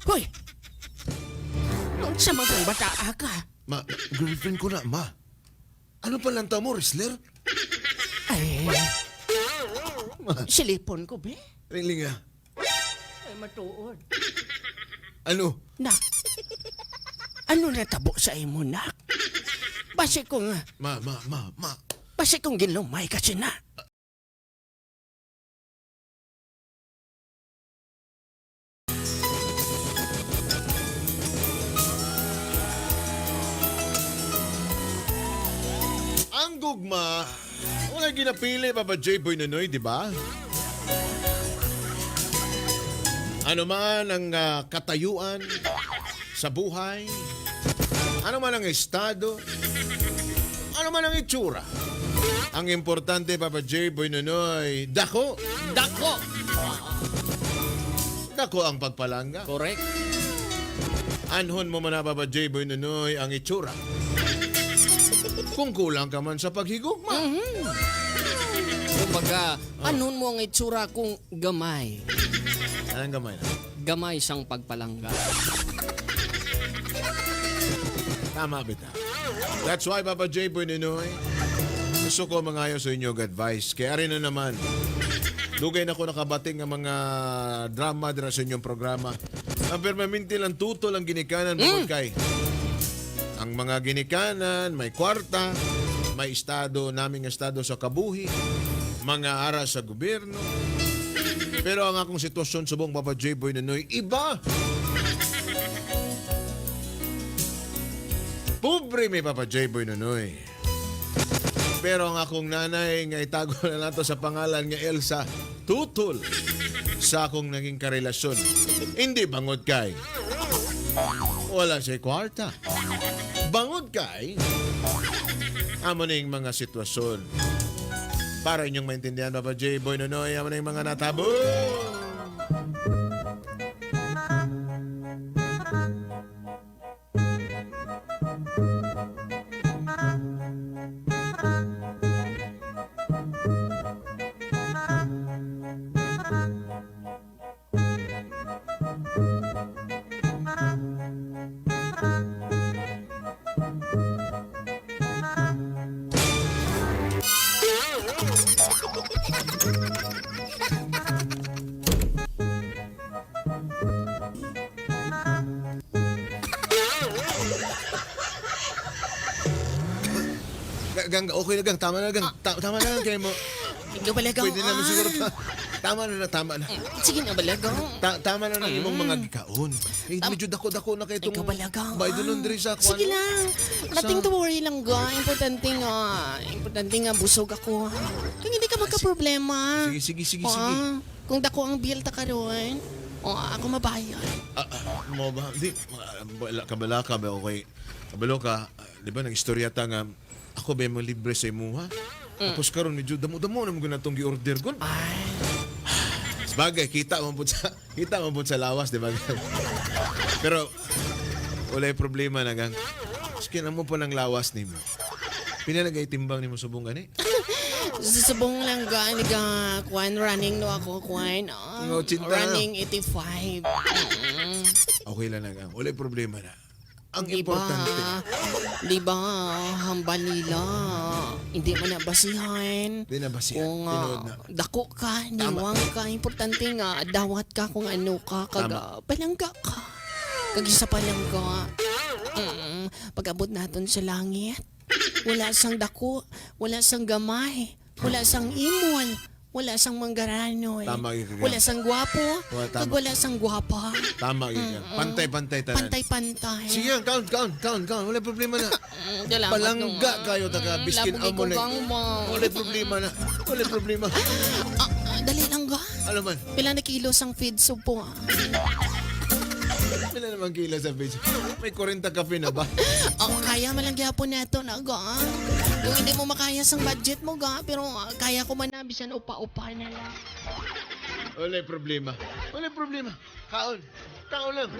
Hoy! Unsa man kang bata ka? Ma, girlfriend ko na, ma. Ano pa lang mo, wrestler? Ay, Ma, silipon ko, be. ringling ah. Ay, matuod. Ano? Nak, ano natabo sa imo, nak? Basi kung, Ma, ma, ma, ma. basi kung ginlumay kasi na. Ang gugma, wala ginapili, Papa J. Boy Nonoy, di ba? Ano man ang katayuan sa buhay, ano man ang estado, ano man ang itsura. Ang importante, Papa J. Boy Nonoy, dako, Dako! dako ang pagpalangga. Correct. Anhon mo man na, Papa J. Boy Nonoy, ang itsura. Kung kulang ka man sa paghigugma. Kumbaga, anon mo ang itsura kung gamay. Anong gamay na? Gamay siyang pagpalangga. Tama, bita. That's why, Papa J. Boy Ninoy, gusto ko mangayo sa inyo og advice. Kaya rin na naman, dugay na ko nakabating ang mga drama dira sa inyong programa. Ang permanente lang tutol ang ginikanan bukod kay. Ang mga ginikanan, may kwarta, may estado, naming estado sa kabuhi, mga ara sa gobyerno. Pero ang akong sitwasyon subong, Papa J. Boy Ninoy, iba! Pobre mi Papa J. Boy Nonoy. Pero ang akong nanay nga itago na nato sa pangalan nga Elsa, tutol sa akong naging karelasyon. Hindi bangod kay. Wala siya kwarta. Bangod kay. Amo na yung mga sitwasyon. Para inyong maintindihan, Papa J. Boy Nonoy, amo na yung mga natabo. Gang, okay na gang, tama na gang. Tama na gang, kaya mo. Ikaw balagang. Pwede naman siguro. Tama na na, tama na. Sige na, balagang. Tama na ng imong mga gikaon. Eh, medyo dako-dako na kay itong... Ikaw balagang. Bay doon diri sa kuwan. Sige lang. Nothing to worry lang, ga. Importante nga, busog ako. Kung hindi ka magka-problema. Sige, sige, sige, Oo, sige. Kung dako ang bill ta karon, o ako mabayad. Mo ba? Di, wala, kabala ka ba? Okay. Kabalo ka, di ba, nang istorya ta nga, ako ba yung libre sa imuha? Tapos karon medyo damo-damo na mo ganatong gi-order ko. Ay, Sabagay, kita mo po sa lawas, di ba? Pero wala yung problema na gang. Sige na mo pa ng lawas nimo. Pinalagay timbang nimo subong gani. susubong lang ga, hindi ka, kwan, running no ako, kwan. Mga 80 na. Running 85. Mm. Okay lang na gang. Wala yung problema na. Ang Di ba? importante, Di ba, hamba nila. Hindi mo na basihan. Di na basihan. Kung Tinuod na. dako ka, niwang ka, importante nga, dawat ka kung ano ka, kag, palangga ka. Kag isa palangga. Pag-abot naton sa langit, wala sang dako, wala sang gamay, wala sang imol, wala sang manggaranoy, Tama, gyud ka, wala sang gwapo, Wala, tama. kag wala sang gwapa. Tama yun yan. Pantay-pantay tanan. Pantay-pantay. Sige, count, count, count, count. Wala problema na. Salamat Palangga nung, ah. kayo, taga biskin Labog amo ikaw na. gang mo. Wala problema na. Wala problema. Dali lang ga. Ano man? Pila na kilos ang feed soup po. Ah. Pila naman kila sa page. May 40 kape na ba? Oh, kaya man lang gyapon nato na ga. Kung hindi mo makaya sang budget mo ga, pero kaya ko man na bisan upa-upa na lang. Wala problema. Wala problema. Kaon. Kaon lang.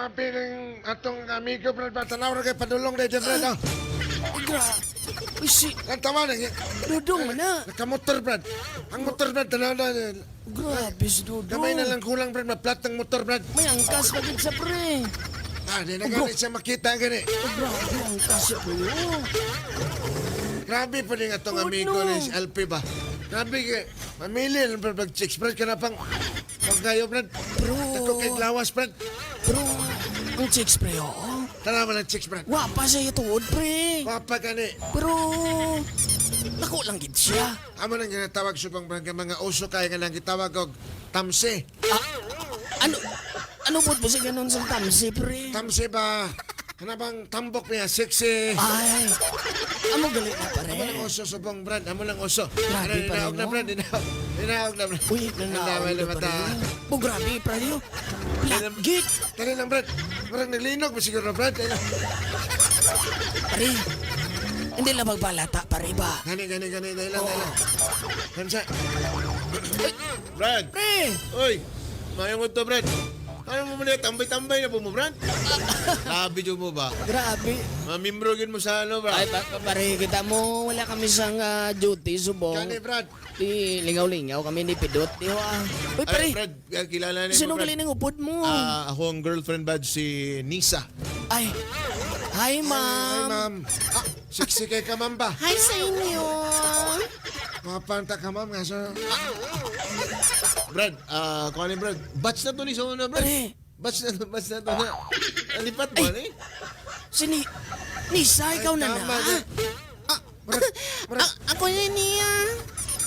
Grabe ng atong amigo, Brad. Ba, tanaw ra kay padulong dahil, Brad. Oh. Grabe. Uy, si Ang tawa na. Dudong man na. Nakamotor, Brad. Ang motor, Brad, tanaw na. Grabe si Dudong. Gamay na lang kulang, Brad. Maplat ng motor, Brad. May angkas pa gid sa pre. Ah, di na gani siya makita, gani. Oh, grabe angkas siya pre. Oh. Grabe pa din atong Oh, amigo no. ni si LP ba. Grabe kay mamili lang, Brad, pag chicks, Brad, ka na pang pagkayo, Brad. Bro. Tako kay lawas, Brad. Bro, ang chicks pre, oh. Tanaw man ang chicks, Brad. Wa pa siya tuod pre. Papa gani. Pero nako lang gid siya. Amo nang ginatawag subang brad nga mga uso kay nga nang gitawag og tamsi. Ah, ano ano po po siya ganun sa tamsi pre? Tamsi ba? Ano bang tambok niya? Sexy. Ay, amo galit na pare. Amo lang uso subong brad. Amo lang uso. Grabe Ano, pa rin, Inaog na no? brad. Inaog. Inaog na brad. Uy, nanaog na mata. pare. Oh, grabe pare. Oh. Black gate. Dali lang brad. Murag naglinog ba siguro brad. Dali lang. Pare, hindi lang magbalata pare ba? Gani gani gani. Dali lang dali lang. Kansa. Brad! Pre! Oy! Mayong to, Brad. Ano mo muna, tambay-tambay na po mo, Brad? Grabe dyan mo ba? Grabe. Mamimbro mo sa ano, Brad? Ay, pare, kita mo, wala kami sang duty, subong. Gani brad. Di, lingaw-lingaw kami ni Pidot. Di, ah. Uy, pare, Ay, Brad, kilala niyo sino mo, Brad? galing ng upod mo? Ah, ako ang girlfriend, Brad, si Nisa. Ay, hi, Ay ma'am. ma'am. Ah, sexy kay ka ma'am ba? Hi sa inyo. Mapanta ka ma'am nga so. Brad, kung ano yung Brad? Batch na to ni sa una, Brad. Pre. Batch na to na. Alipat mo, ano eh? Si Nisa, ikaw na Ay, na. tama, gani. Ah, Murag murag ah, ako na niya.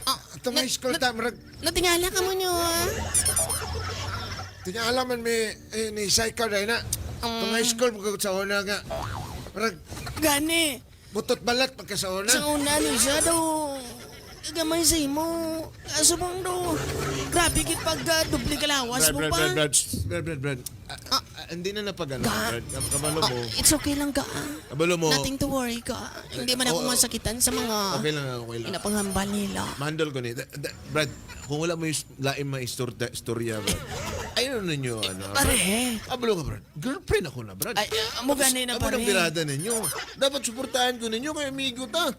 Ah, atong high school ta murag natingala ka mo nyo, ah. Tingala man may eh, ni psycho dahil na. Itong high school pagkakot sa una nga. Parang Gani. butot balat pagka sa una. Sa una, Nisa, daw, gamay sa imo. Subong daw. Grabe kit pag dubli kalawas Brad, mo Brad, pa. Brad, Brad, shh, Brad, Brad, Brad. Ah, ah, hindi na napag-ano, Ka- Brad. Kabalo Ah, mo. it's okay lang ka. Kabalo mo. Nothing to worry ka. Hindi man ako Oo. masakitan sa mga Okay lang, okay lang. pinapanghambal nila. Mandol ko ni. Brad, kung wala mo yung lain mga istorya, Brad. Ayun ninyo, ano. Pare. Kabalo ka, Brad. Girlfriend ako na, Brad. Ay, mo gani na Amo pare. ng birada ninyo. Dapat suportahan ko ninyo kay amigo ta.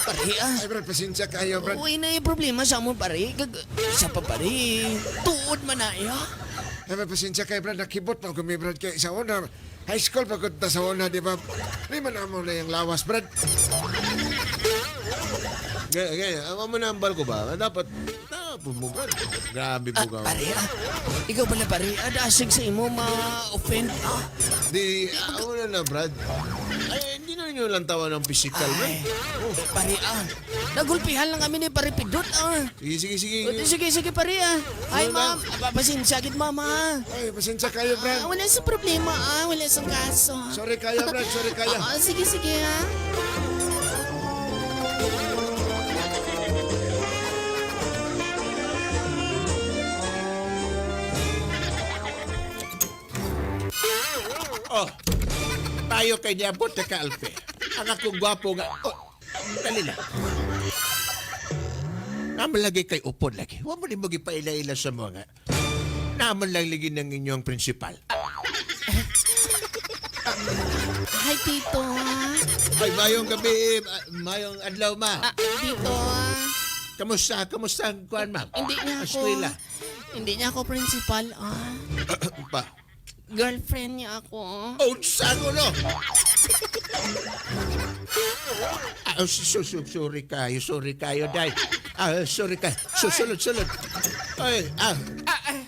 Pare ah. Ay brad, pasensya kayo brad. Uy na yung problema sa mo pare. Isa pa pare. Tuod man na iya. Ay brad, pasensya kayo brad. Nakibot pa kami brad. Kay sa una, high school pagkot ta sa una, di ba? Di man amo na yung lawas brad. Gaya, gaya, amo na ang bal ko ba? Dapat, tapos mo, Brad. Grabe po Ah, ka. pare ah. Ikaw pala pare. Ah, dasig sa imo ma-offend ah. Di, amo na na, Brad. Ay, hindi na ninyo lang tawa ng physical, Brad. Ay, pare ah. Nagulpihan lang kami ni pare Pidot ah. Sige, sige, sige. O, sige, sige pare ah. Ay ma'am, pasensya gid mama. Ay, pasensya kayo brad. Ah, wala sa problema ah, wala sa kaso. Sorry kayo brad, sorry kayo. Ah, sige, sige ah. Oh, tayo kay niabot na kaalpe. Ang akong gwapo nga. Oh, dali na. Naman lagi kay upod lagi. Huwag mo rin mo gipaila-ila sa mga. Naman lang lagi ng inyong principal. Hi tito ah. Ay, mayong gabi, mayong adlaw, ma. Ah, tito ah. Kamusta? Kamusta ang kuan, ma'am? Hindi niya ako. Eskwela. Hindi niya ako principal ah. Pa. Girlfriend niya ako. Oh, sago no! Ah, oh, sorry kayo, day. Ah, sorry kayo. Susulod, sulod. Ay, ah,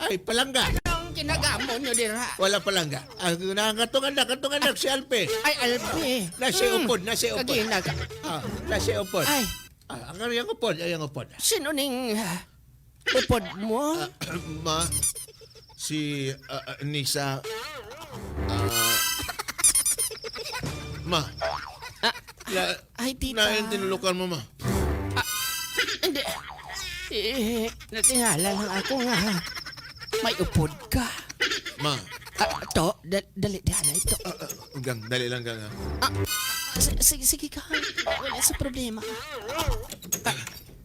ay, palangga. Anong kinagamo nyo dira? Wala palangga. Ah, katong anak, katong anak, si Alpe. Ay, Alpe. Nasa upod, nasa upod. Kaginag. Ah, nasa upod. Ay, Ah, ang ang upod, ay ang upod. sino ning upod mo? Ma, si Nisa, ma, la, Ay, tita. nain tinulukan mo, ma. Hindi. Eh, natingala lang ako nga. May upod ka. Ma, Ah, to, dali, dali ito. gang, dali lang gang. Ha. Ah, sige, sige ka. Wala sa problema.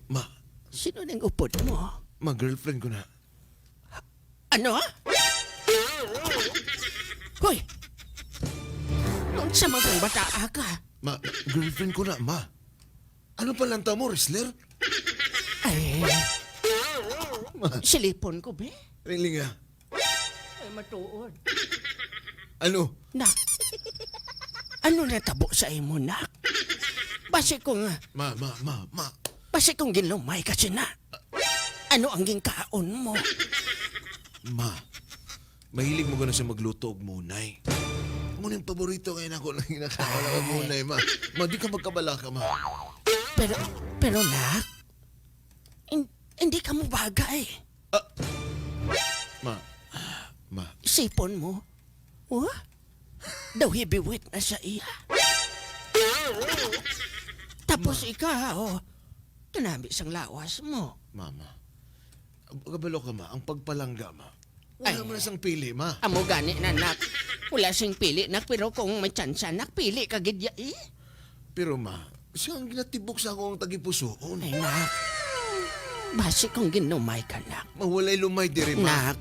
Ma, Sino ning upod mo? ma, girlfriend ko na. Ano? Hoy! Unsa man kang bata ka? Ma, girlfriend ko na, ma. Ano pa lang mo, wrestler? Ay, Ma, silipon ko, be. really nga. Ay, matuod. Ano? Nak, ano natabo sa imo, nak? Base kung, Ma, ma, ma, ma. base kung ginlumay kasi na. Ano ang ginkaon mo? Ma, mahilig mo gano'n siya magluto og munay. Muna yung paborito ngayon ako na ginakaon ako munay, ma. Ma, di ka magkabala ka, ma. Pero nak, hindi ka mo bagay. Ma, ma, Sipon mo. What? Daw heavyweight na sa iya. Tapos ikaw, kanami sang lawas mo. mama. Kabalo ka, ma. Ang pagpalangga, ma. Wala Ay. mo na siyang pili, ma. Amo gani na nak. Wala sing pili nak, pero kung may tsansa nak, pili ka gid ya eh. Pero, ma, siya ang ginatibok sa akong tagipusoon. Ay nak, base kung ginumay ka nak. Ma, walay lumay diri, ma. Nak,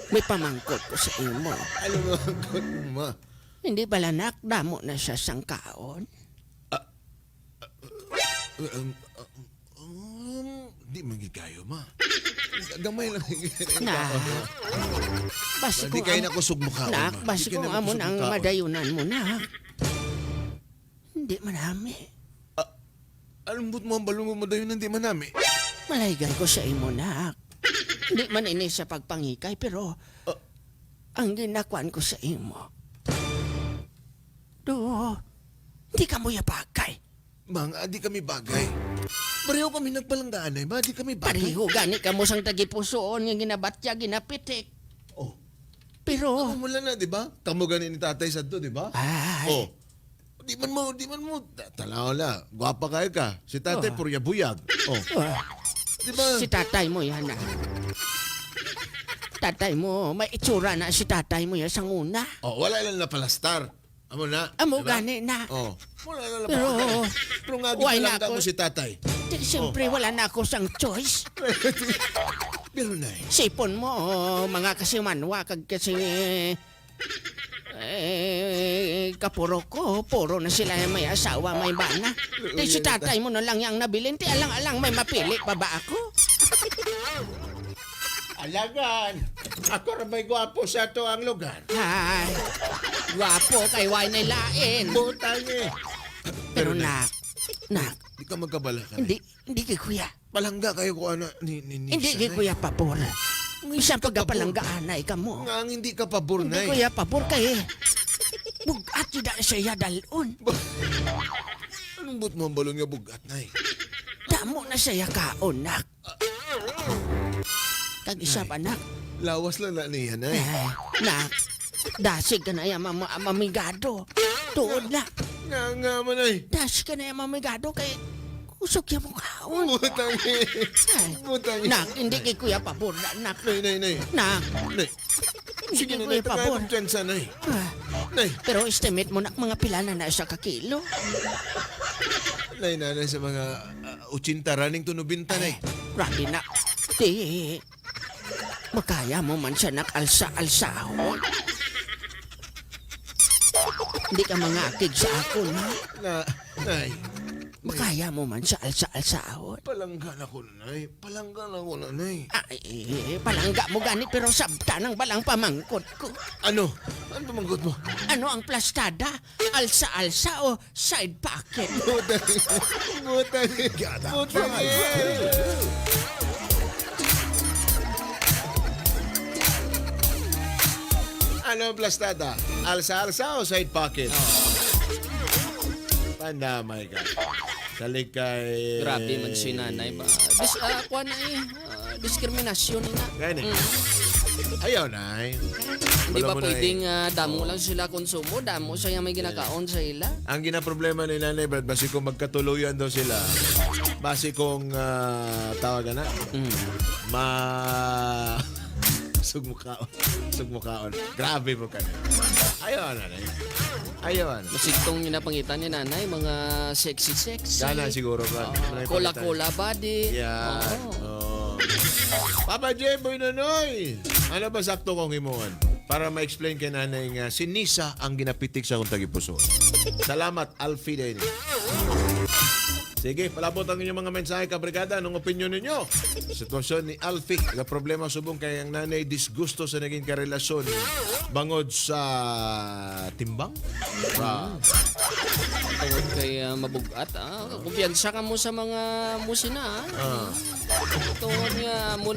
may pamangkot ko sa imo. Ano ba ang kot mo, ma? Hindi bala nak, damo na siya sang kaon. Um, um, um, di man gid kayo, ma. Gamay lang. Nak, base Di kung kayo ang- na kusog mukhaon, Nak, ma. base Di kayo kung na amon kusog ang mukhaon. madayunan mo, nak. Hindi manami. Anong but mo ang balong mo madayon hindi man nami? Malaygay ko sa imo, nak. Hindi man ini sa pagpangikay, pero ang ginakwan ko sa imo. Do, hindi ka mo yabagay. Mang, di kami bagay. Pareho kami nagpalanggaan ay, ma. Di kami bagay. Pareho gani ka mo sang tagipusoon nga ginabatya, ginapitik. Oh. Pero, Amo lang na, di ba? Kamo gani ni tatay sa di ba? ay, Oh. Di man mo, di man mo. Talaw la. Gwapa kayo ka. Si tatay, Oh. purya buyag. Oh. ah, Di ba? si tatay mo yan, ah. Tatay mo, may itsura na si tatay mo yan sa nguna. Oh, wala lang na palastar. Amo na. Amo di ba? gani na. Oh. Wala lang na Pero, Pero nga, why na gipalangga ako? mo si tatay. Di, siyempre, wala na ako sang choice. Pero nay, Sipon mo, oh, mga kasimanwa, kag kasi... Eh, kapuro ko, puro na sila may asawa, may bana. Di si tatay mo na lang yung nabilin, ti alang-alang may mapili pa ba ako? Alagan, ako ra may gwapo sa ato ang lugar. Ay, gwapo kay way na lain. Butang eh. Pero nak, nak, di ka magkabala ka. hindi, hindi kay kuya. Palangga kayo kung ano ni Hindi kay siya, nay. kuya pabor. Isang pagkapalanggaan ay kamo. Nga ang hindi ka pabor, Hindi nay. kuya pabor kay bugat yun na siya dalon. Anong but mo ang balon nga bugat, nay? Damo na siya kaon, nak. Kag isa pa, nak. Lawas lang na niya, nay. Eh, nak, dasig ka na yan, mamigado. Tuod na. Nga nga man, nay. Dasig ka na yan, mamigado kay kusog yan mo kaon. Butang eh. Ay, Butang eh. Nak, hindi kay kuya pabor na, nak. Nay, nay, nay. Nak, Nay. hindi Sige kay na, kuya nay. Tagay pabor. mong tsensa, nay. Ah, Nay. pero estimate mo nak mga pila na na sa kakilo. Nay, nanay sa mga 80 running to 90, nay. Grabe na. Di, makaya mo man siya nak-alsa-alsahon. Hindi ka mangakig sa ako, na. Na, nay. Makaya mo man siya alsa-alsahon. Palanggan ako, nay. Palanggan ako, nanay. Ay, palangga mo gani pero sabta ng balang pamangkot ko. Ano? Ano pamangkot mo? Ano ang plastada? Alsa-alsa o side pocket? Butang. Butang. Butang. Ano ang plastada? Alsa-alsa o side pocket? Pandamay ka. Salig kay... Grabe man si nanay ba. Kuha na eh. Diskriminasyon na. Gani. Ayaw, nay. Hindi Wala ba mo na eh. pwedeng damo lang sila konsumo, damo siya may ginakaon sa ila? Ang ginaproblema ni Nanay Brad, basi kung magkatuluyan daw sila, basi kung tawagan na, ma... Sugmukaon. Sugmukaon. Grabe mo ka na. Ayaw, nanay. Ayaw, nanay. Masigtong ginapangitan ni nanay, mga sexy-sexy. Gana siguro, Brad. Ah, Cola-cola body. Yan. Oo. Oh. Papa J, Boy Nonoy! Ano ba sakto kong himuon? Para ma-explain kay nanay nga si Nisa ang ginapitik sa akong tagipuso. Salamat, Alfie Denny. Sige, palabot ang inyong mga mensahe, kabrigada. Anong opinion ninyo? Sitwasyon ni Alfie. Nga problema subong kay ang nanay disgusto sa naging karelasyon bangod sa timbang. Tungod kay mabugat, ah. Kumpiyansa ka mo sa mga musina, ah. Tungod nga mo